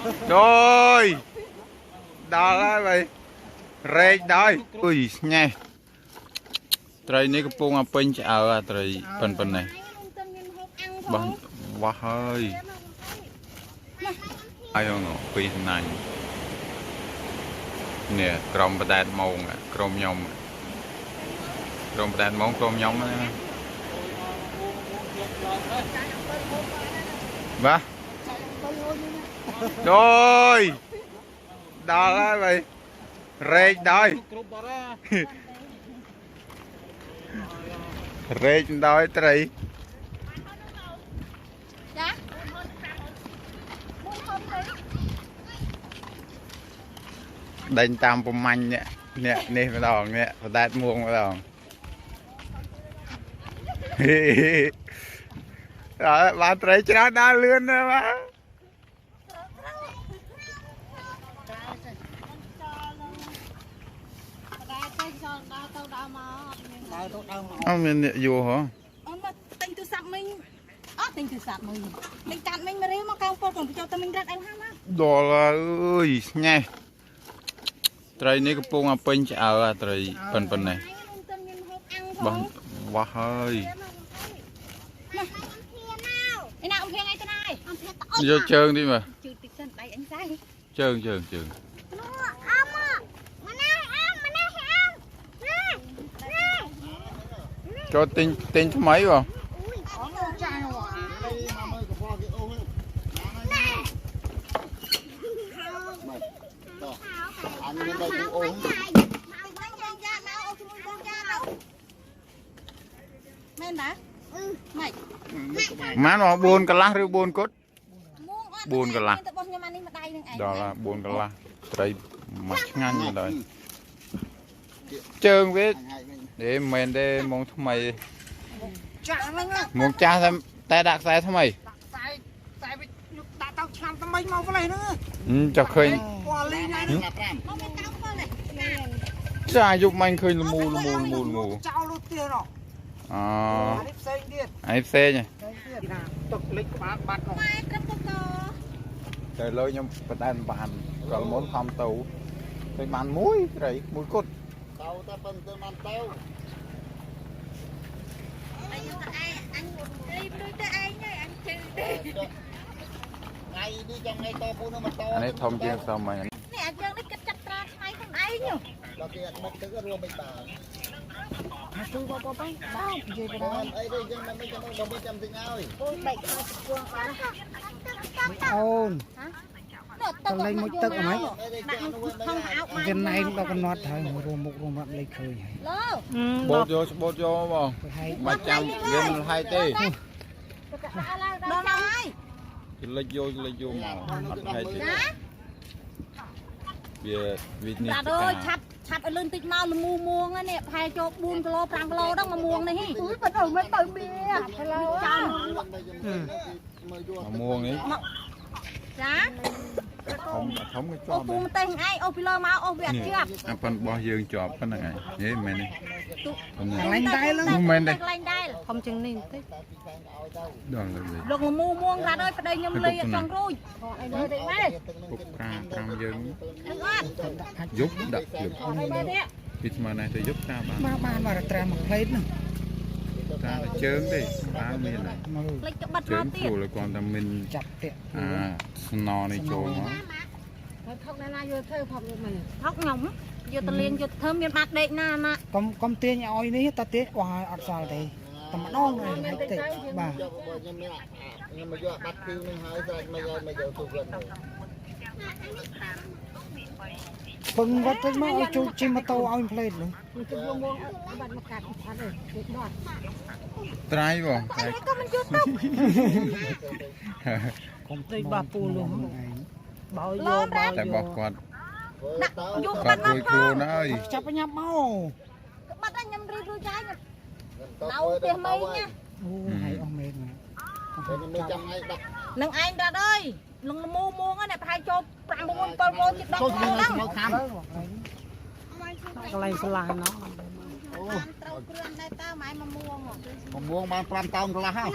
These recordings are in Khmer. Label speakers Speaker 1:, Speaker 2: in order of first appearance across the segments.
Speaker 1: អូយដល់ហើយបីរែកដល់អុយស្ញេះត្រីនេះកំពុងតែពេញឆ្អើអាត្រីប៉ុណ្ណេះបោះវ៉ាស់ហើយហើយងពីណាញ់នេះក្រុមបដែតម៉ងក្រុមខ្ញុំក្រុមបដែតម៉ងក្រុមខ្ញុំណាបាទអូយដល់ហើយបីរែកដល់រែកដល់ត្រី
Speaker 2: ចា
Speaker 1: ដេញតាមប្រមាញ់អ្នកនេះម្ដងអ្នកបដែតមួងម្ដងបានត្រីច្រើនដល់លឿនណាស់បាទអត់មានអ្នកយល់ហ៎
Speaker 2: អូនមកទិញទូរស័ព្ទមិញអត់ទិញទូរស័ព្ទមិញទិញកាត់មិញមករៀលមកកៅពលកុំចូលទៅមិញរត់អីហ្នឹងណា
Speaker 1: ដល់ហើយអើយស្ញេះត្រីនេះកំពុងតែពេញឆ្អើអាត្រីប៉ុណ្ណេះបោះវ៉ាស់ហើយ
Speaker 2: ឯណាអំភៀងអីទៅណាអំភៀងត
Speaker 1: យកជើងតិចមើល
Speaker 2: ជឿតិចសិនដៃអញសៃ
Speaker 1: ជើងជើងជើង
Speaker 2: អមមកណាអមមកណាអមណា
Speaker 1: ចូលទិញទិញថ្មីបង
Speaker 3: អញមានដៃអូ
Speaker 2: មែនតាម៉េច
Speaker 1: ម៉ានមក4កន្លះឬ4គត់4កន្លះ
Speaker 2: របស់ខ្ញុំអានេះម្ដាយនឹងឯង
Speaker 1: ដល់4កន្លះត្រីមកឆ្ងាញ់ដល់ជើងវាទេមិនមែនទេមកថ្មី
Speaker 4: ចាស់ហ្នឹង
Speaker 1: មកចាស់តែដាក់ខ្សែថ្មី
Speaker 4: ដាក់ខ្សែខ្សែវាដាក់ទៅឆ្នាំថ្មីមកផ្លេះហ្នឹង
Speaker 1: ចុះឃើញ
Speaker 4: ពណ៌លីណា
Speaker 2: មកមានកៅពលនេះ
Speaker 1: ចាយប់មិញឃើញលមូលមូលមូលមូ
Speaker 4: ចោលលទៀតហ៎
Speaker 1: អូ
Speaker 4: អានេះផ្សេងទៀត
Speaker 1: អានេះផ្សេង
Speaker 4: ទៀតណាទឹកលិចក្បាលបាត់នោះ
Speaker 2: ម៉ែត្រឹមទៅក
Speaker 1: តែលើខ្ញុំបដែនបានកាលមុនខំទៅទៅបានមួយត្រីមួយគត់
Speaker 3: ទៅតែប៉ុន្តែបានទៅ
Speaker 2: អញទៅឯងអញលីបដូចទៅឯងហើយអញជឿទេ
Speaker 3: ថ្ងៃនេះចាំថ្ងៃតពូនោះមកត
Speaker 1: អានេះធំជាងសមហ្នឹង
Speaker 2: នេះអាជើងនេះគិតចាប់ត្រាឆ្នៃខ្លួនឯង
Speaker 3: ដល់គេអត់មកទឹករួមមិនបាន
Speaker 4: មកជួយបងបងបងនិយាយទៅ
Speaker 3: ដល់អីទេយើងមិនចាំបងចាំទិញឲ្យ
Speaker 2: អូនបែកមកជួងបាន
Speaker 4: អូន
Speaker 2: ទឹក
Speaker 4: លេងមួយទឹកហ្មង
Speaker 2: ដាក់
Speaker 4: វាណែនដល់កំណត់ហើយរួមមុខរួមរាប់លេខឃើញហើយ
Speaker 2: លោ
Speaker 1: បូតយកបូតយកបងមកចាំវាមិនហើយទេ
Speaker 2: ដល់ហើយ
Speaker 1: លិចយកលិចយកមកអត់ហើយទេវាវានេះ
Speaker 2: បាទអើយឆាប់ឆាប់ឲ្យលឿនតិចមកលមូមួងនេះផែចូល4គីឡូ5គីឡូដល់មកមួងនេះអុយបាត់អើមិនទៅបៀគីឡូចោល
Speaker 1: មកមួងនេះ
Speaker 2: ចា
Speaker 1: ធំធំក៏ជាប់
Speaker 2: អូពូម្ទេសឯងអូពីលើមកអូវាអត់ជាប់
Speaker 1: អាប៉ុនបោះយើងជាប់ប៉ុណ្្នឹងឯងហេមែនទេ
Speaker 4: កន្លែងដែរហ្នឹង
Speaker 1: មែនទេ
Speaker 2: កន្លែងដែរ
Speaker 5: ធំជាងនេះបន្តិច
Speaker 1: ដល់លើ
Speaker 2: លោកលមូមួងរ៉ាត់អើយប្តីខ្ញុំលីអត់ចង់រួចអីមើលតិចម៉េច
Speaker 1: ពុកប្រា5យើង
Speaker 2: នឹងអត់
Speaker 1: យប់ដាក់យប់ពីស្មើណាស់ទៅយប់តាមបាន
Speaker 4: មកបានមកត្រាមួយផ្លេតហ្នឹង
Speaker 1: តាតែជើងទេបានមានហើយ
Speaker 2: ផ្លេចក្បិត
Speaker 1: ជើ
Speaker 2: មកទៀត
Speaker 1: ងស្រួលគាត់តែមិន
Speaker 4: ចាប់តាក់
Speaker 1: អាស្ននេះចូលមក
Speaker 5: ថុកណាណាយកធ្វើផប់យកមក
Speaker 2: ថុកខ្ញុំយកទៅលាងយកទៅធ្វើមានបាត់ដេកណាណា
Speaker 4: កុំកុំទាញឲ្យនេះតាទាញអស់ហើយអត់សល់ទេតែម្ដងឯងតិចបាទ
Speaker 3: ខ្ញុំមានខ្ញុំមកយកបាត់ភីវនឹងហើយស្រេចមកយកមកយកទូគាត់
Speaker 4: ពឹងវត្តទៅមកឲ្យជួយជិះម៉ូតូឲ្យផ្លេតនោះ
Speaker 5: មកយកមកបាត់មកកាត់អត់ទេគេដោះ
Speaker 1: ត្រៃបង
Speaker 2: អីក៏មិនយកទៅ
Speaker 4: កុំ
Speaker 5: ដូចបោះពូនោះបោយកបោ
Speaker 1: តែបោះគាត់
Speaker 2: ដាក់យកក្
Speaker 1: គាត់
Speaker 2: បិតមក
Speaker 1: រួចខ្លួនហើយ
Speaker 4: ចាប់ញ៉ាំមក
Speaker 2: ក្បិតខ្ញុំរៀបរួចហើយនៅផ្ទះមីណា
Speaker 4: អូហើយអស់មែន
Speaker 3: ខ្ញុំមានចាំថ្ងៃដាក់
Speaker 2: នឹងឯងរ៉ាត់អើយលងមូមួងនេះប្រហែលចូល5 6 7គីឡូជិត10គីឡូហ្នឹង
Speaker 5: កន្លែងស្លាណោះ
Speaker 3: អូ
Speaker 2: ត្រូវគ្រឿងដែរតើម៉ែមកមួង
Speaker 3: មមួងបាន5តោនកន្លះហើយ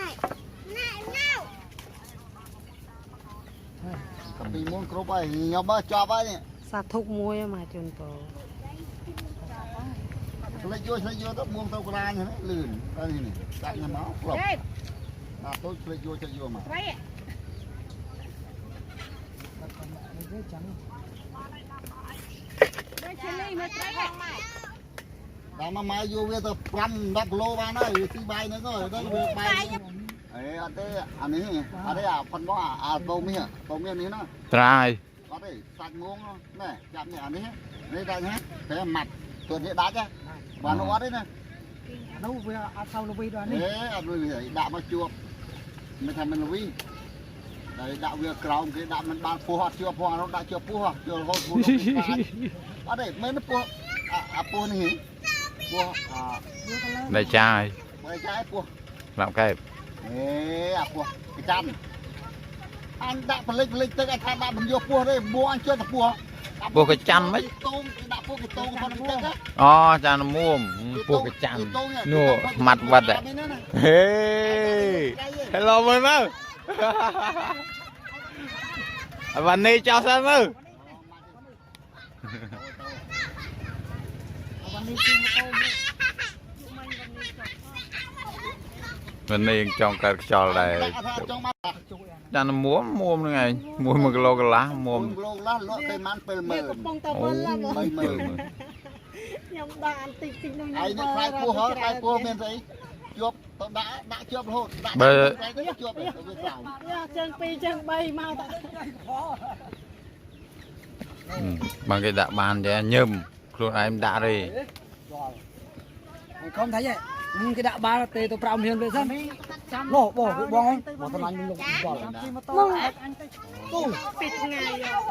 Speaker 2: ណែណៅ
Speaker 3: តែពីមួងគ្រប់ហើយខ្ញុំបើជាប់ហើយនេះ
Speaker 5: សាធុកមួយមកជូនពរ
Speaker 3: ឆ្លេចយកឆ្លេចយកទៅមួងទៅក្រាញហ្នឹងលឿនទៅនេះដាក់ញ៉ាំមកគ្រប់បាទតូចឆ្លេចយកឆ្លេចយកមក
Speaker 2: ត្រី
Speaker 4: នេះចាំ
Speaker 2: នេះឈីលីមើលត្រី
Speaker 3: ដល់មកម៉ែយកវាទៅ5 10គីឡូបានហើយវាស៊ីបាយហ្នឹងទៅវាបាយអេអត់ទេអានេះអត់ទេអាផុនមកអាតោមាសតោមាសនេះណា
Speaker 1: ត្រាយ
Speaker 3: អត់ទេសាច់មួងណែចាប់នេះអានេះនេះដាច់ណាតែម៉ាត់ទួនេះដាច់ហ៎បានអត់ទេណា
Speaker 4: នោះវាអត់សូវលវីដល់នេះ
Speaker 3: អេអត់លវីដាក់មកជួបមិនថាមិនលវីតែដាក់វាក្រោមគេដាក់មិនបានពោះអត់ជាប់ផងអានោះដាក់ជាប់ពោះជាប់រហូតពោះអត់ទេមិនពោះអាពោះនេះពោះអា
Speaker 1: đại trai
Speaker 3: បាយចាយពោះ
Speaker 1: làm kẹp
Speaker 3: អេអាពោះកចាំអញដាក់ផលិចផលិចទឹកអញថាដាក់មិនយកពោះទេមួអញជាប់តែពោះ
Speaker 1: ពោះកចាំមិន
Speaker 3: តងគេដាក់ពោះគេតងផងទឹក
Speaker 1: អូចានមួមពោះកចាំនោះម៉ាត់វត្តហេ Hello មើលមើលអវ៉ានេះចោះសិនមើល
Speaker 4: វ៉ានេះជិះម៉ូតូ
Speaker 1: មិននេះចង់កើតខ្យល់ដែរចានមួមមួមហ្នឹងឯងមួយ1គីឡូកន្លះមួម
Speaker 3: 1គីឡូកន្លះលក់ទៅម៉ាន់70000
Speaker 5: កំពុងតែវិលឡើង
Speaker 3: 30000
Speaker 5: ខ្ញុំដាក់អន្តិចតិចនោះ
Speaker 3: ឯងនេះខ្លាយពោះហ៎ខ្លាយពោះមានស្អីជាប់ទៅដាក់ដាក់ជាប់រហូតដាក់ទៅជាប់ទៅវាក្រោម
Speaker 5: ជើង2ជើង3មកតា
Speaker 1: បើគេដាក់បានទេញឹមខ្លួនឯងដាក់ទេ
Speaker 4: ខំថៃគេដាក់បានទេទៅ5ហ៊ានវាសិនលោះបងបងបងតំណាញ់លោកបង
Speaker 5: ម៉ូតូអញទៅ
Speaker 4: ទូ
Speaker 5: ពីថ្ងៃ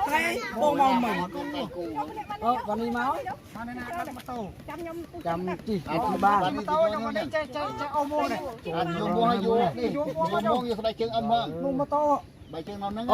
Speaker 4: ត្រីបងមកមិញអឺវ៉ានេះមកបានណាបាត់ម៉ូតូ
Speaker 5: ចាំខ្ញុំ
Speaker 4: ចាំជិះទៅបានម៉ូតូខ្ញុំនេះចេះចេះចេះអូមួនេះ
Speaker 3: យកមួយកនេះយកមួយកស្បែកជើងអឹមហ្មង
Speaker 4: នោះម៉ូតូ
Speaker 3: បែកជើងនៅហ្នឹង